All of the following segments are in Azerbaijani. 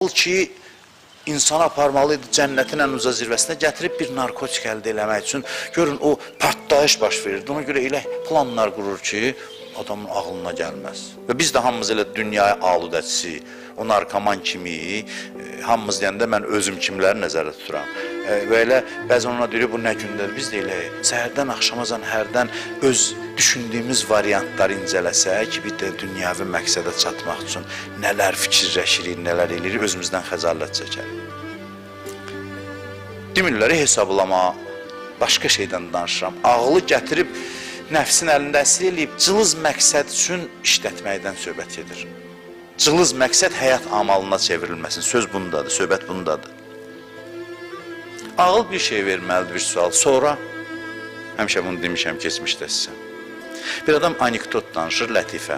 Ki insanı aparmalı idi cənnətin ən uca zirvəsinə gətirib bir narkotik əldə eləmək üçün. Görün o partlayış baş verirdi. Ona görə elə planlar qurur ki, adamın ağlına gəlməz. Və biz də hamımız elə dünyaya aludəçisi, o narkoman kimi, hamımız deyəndə mən özüm kimləri nəzərdə tuturam. Və elə bəzən ona deyirik bu nə gündədir, biz də elə səhərdən axşamacan hərdən öz düşündüyümüz variantları incələsək, bir də dünyəvi məqsədə çatmaq üçün nələr fikirləşirik, nələr eləyirik, özümüzdən xəcalət çəkərik. Demirlər hesablama, başqa şeydən danışıram. Ağlı gətirib nəfsin əlində əsir eləyib cılız məqsəd üçün işlətməkdən söhbət gedir. Cılız məqsəd həyat amalına çevrilməsin. Söz bundadır, söhbət bundadır. Ağıl bir şey verməlidir, bir sual. Sonra, həmişə bunu demişəm keçmişdə sizə. Bir adam anekdot danışır, lətifə.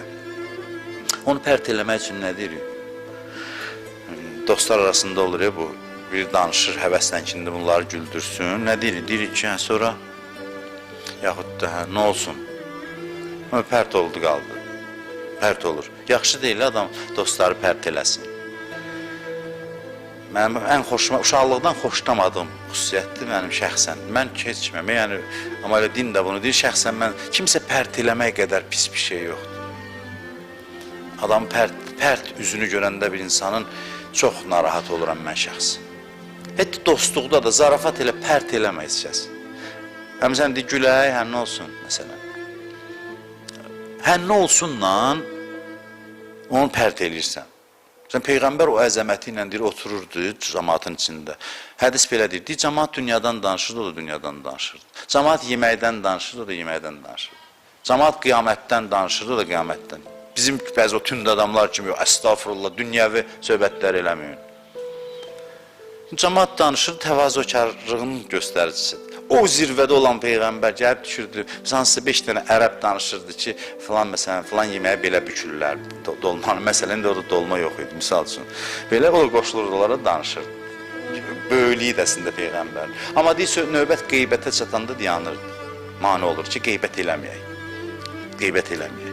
Onu pərt eləmək üçün nə deyirik? Dostlar arasında olur ya bu. Bir danışır həvəslə ki, indi bunları güldürsün. Nə deyirik? Deyirik ki, hə, sonra yaxud da hə, nə olsun? Hə, pərt oldu, qaldı. Pərt olur. Yaxşı deyil adam dostları pərt eləsin. Mənim ən xoşuma, uşaqlıqdan xoşlamadığım xüsusiyyətdir mənim şəxsən. Mən keçməm, yəni amma elə din də bunu deyir, şəxsən mən kimsə pərt eləmək qədər pis bir şey yoxdur. Adam pərt üzünü görəndə bir insanın çox narahat oluram mən şəxsən. Hətta dostluqda da zarafat elə pərt eləmə heç kəs. Həm sən de gülək, həm nə olsun məsələn. Həm nə olsunla onu pərt eləyirsən. Sən peyğəmbər o əzəməti ilə deyir otururdu cəmaatın içində. Hədis belə deyir. Deyir cəmaat dünyadan danışırdı, o da dünyadan danışırdı. Cəmaat yeməkdən danışırdı, o da yeməkdən danışırdı. Cəmaat qiyamətdən danışırdı, o da qiyamətdən. Bizim bəzi o tünd adamlar kimi əstağfurullah dünyəvi söhbətlər eləməyin. Cəmaat danışır, təvazökarlığının göstəricisidir. O zirvədə olan peyğəmbər gəlib düşürdü. Hansısa 5 dənə ərəb danışırdı ki, filan məsələn, filan yeməyi belə bükürlər, dolmanı. Məsələn, indi orada dolma yox idi, misal üçün. Belə o qoşulurdu onlara, danışırdı. Böyüklüyü də əslində peyğəmbər. Amma deyir, növbət qeybətə çatanda dayanırdı. Mane olur ki, qeybət eləməyək. Qeybət eləməyək.